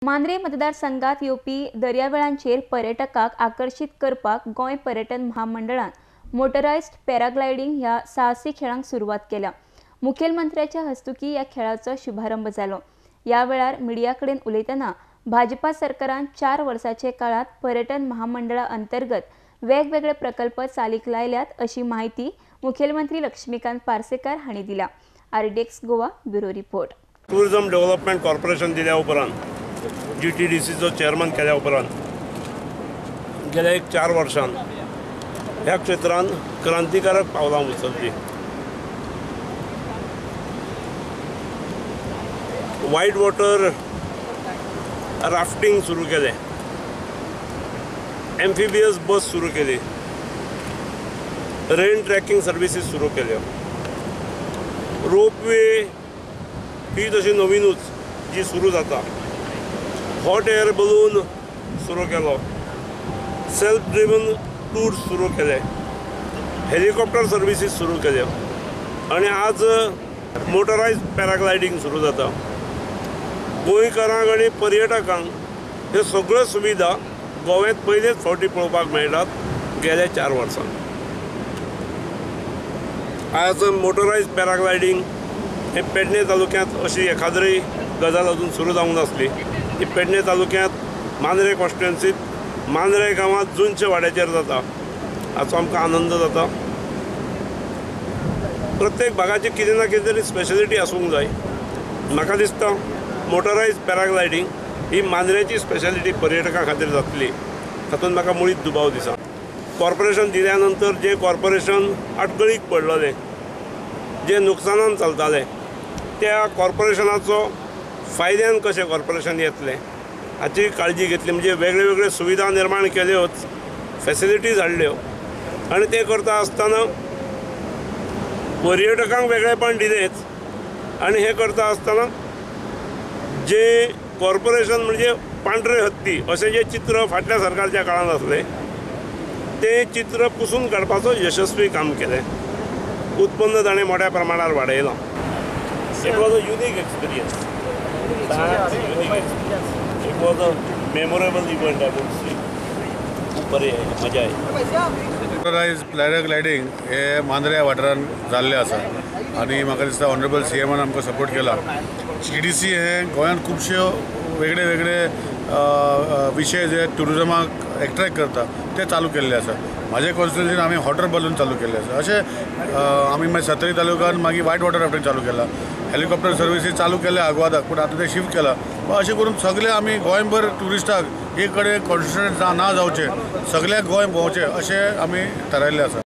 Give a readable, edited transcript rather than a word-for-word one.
मांद्रे मतदारसंघात येवपी दर्यावेळांचेर पर्यटकांक आकर्शीत करपाक गोंय पर्यटन महामंडळान मोटरायज्ड पॅराग्लायडींग ह्या साहसी खेळांक सुरवात केल्या. मुखेलमंत्र्याच्या हस्तुकी ह्या खेळाचो शुभारंभ जालो. ह्या वेळार मिडिया कडेन उलयतना भाजपा सरकारान 4 वर्सांच्या काळांत पर्यटन महामंडळा अंतर्गत वेगवेगळे प्रकल्प चालीक लायल्यात अशी माहिती मुखेलमंत्री लक्ष्मीकांत पार्सेकर हांणी दिल्या. RDX Goa bureau report. Tourism development corporation दिल्या उपरांत GTDCचो चेअरमन केल्या उपरांत गेल्या एक 4 वर्षां ह्या क्षेत्रांत क्रांतिकारक पावलां उचलली. व्हायट वॉटर राफ्टिंग सुरू केलें, एम्फिबियस बस सुरू केली, रेन ट्रॅकिंग सर्विसीस सुरू केल्यो, रोपवे ही तशी नवीनूच जी सुरू जाता, हॉट एअर बलून सुरू केलो, सेल्फ ड्रिवन टूर्स सुरू केले, हेलिकॉप्टर सर्विसीस सुरू केल्यो आनी आज मोटरायज पॅराग्लायडींग सुरू जाता. गोंयकारांक आनी पर्यटकांक ह्यो सगळ्यो सुविधा गोव्यांत पयलेच फावटी पळोवपाक मेळटात गेल्या 4 वर्सांत. आज मोटरायज पॅराग्लायडींग हे पेडणे तालुक्यांत अशी एखाद्री गजाल अजून सुरू जावंक नासली. ती पेडणे तालुक्यांत मांद्रे कॉन्स्टिट्युएन्सीत मांद्रे गांवांत जुनचे वाड्याचेर जाता हाचो आमकां आनंद जाता. प्रत्येक भागाची कितें ना कितें तरी स्पेशलिटी आसूंक जाय. म्हाका दिसता मोटरायज पॅराग्लायडींग ही मांद्रेची स्पेशलिटी पर्यटकां खातीर जातली तातूंत म्हाका मुळीच दुबाव दिसा. कॉर्पोरेशन दिल्या नंतर जे कॉर्पोरेशन आडखळीक पडलेलें, जे नुकसानान चलतालें, त्या कॉर्पोरेशनाचो फायद्यान कशें कॉर्पोरेशन येतलें हाची काळजी घेतली. म्हणजे वेगळे वेगळे सुविधा निर्माण केल्योच, फॅसिलिटीज हाडल्यो आनी तें करता आसतना पर्यटकांक वेगळेपण दिलेंच. आनी हें करता आसतना जे कॉर्पोरेशन म्हणजे पांढरे हत्ती अशें जें चित्र फाटल्या सरकारच्या काळांत आसलें तें चित्र पुसून काडपाचो यशस्वी काम केलें. उत्पन्न ताणें मोठ्या प्रमाणार वाडयलां. It was a unique experience. It was a memorable event, I would say. खूब बरें मजा आयली. मोटरायज पॅराग्लायडींग हे मांद्र्या वाठारांत जाल्लें आसा आनी म्हाका दिसता ऑनरेबल CMन आमकां सपोर्ट केला. GTDC हे गोंयांत खुबश्यो वेगळे वेगळे विशय जे ट्युरिजमाक एट्रेक्ट करता ते चालू केल्ले आसा. म्हाजे कॉन्स्टिट्युएन्सीन आमी हॉटर बलून चालू केल्ले आसा. अशें आमी मागीर सत्तरी तालुक्यान मागीर व्हायट वॉटर राफ्टिंग चालू केला, हेलिकॉप्टर सर्विसीस चालू केले आग्वादाक, पूण आतां ते शिफ्ट केला. अशें करून सगळे आमी गोंयभर ट्युरिस्टाक एक कडेन कॉन्सन्ट्रेट ना जावचें, सगळ्याक गोंय भोंवचें अशें आमी थारायल्लें आसा.